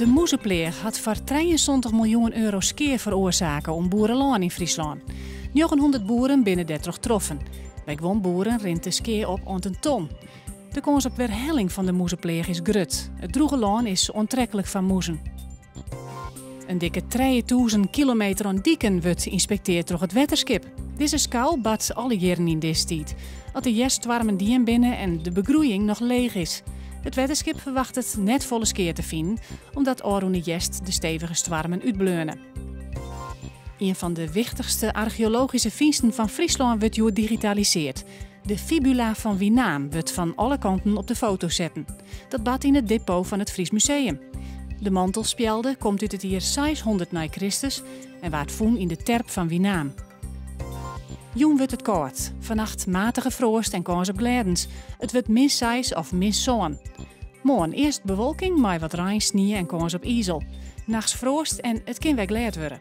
De mûzepleach hat foar 73 miljoen euro skea feroarsake oan boerelân yn Fryslân. 900 boeren binne dêrtroch troffen. By guon boeren rint de skea op oant in ton. De kâns op werhelling fan de mûzepleach is grut. It drûge lân is oantreklik foar mûzen. In dikke 3000 kilometer oan diken wurdt ynspekteard troch it wetterskip. Dizze skou bart alle jierren yn dizze tiid, as de hjerststoarmen dien binne en de begroeiïng noch leech is. It wetterskip ferwachtet net folle skea te finen, omdat ôfrûne hjerst de stevige stoarmen útbleaune. Ien fan de wichtichste archeologyske fynsten fan Fryslân wurdt hjoed digitalisearre. De fibula fan Winaam wurdt fan alle kanten op de foto setten. Dat bart yn it depot fan it Fries Museum. De mantelspjelde komt út it jier 600 nei Kristus en waard fûn yn de terp fan Winaam. Jûn wurdt it kâld. Fannacht matige froast en kâns op glêdens. It wurdt min 6 of min 7. Moarn earst bewolking mei wat rein, snie en kâns op izel. Nachts froast en it kin wer glêd wurde.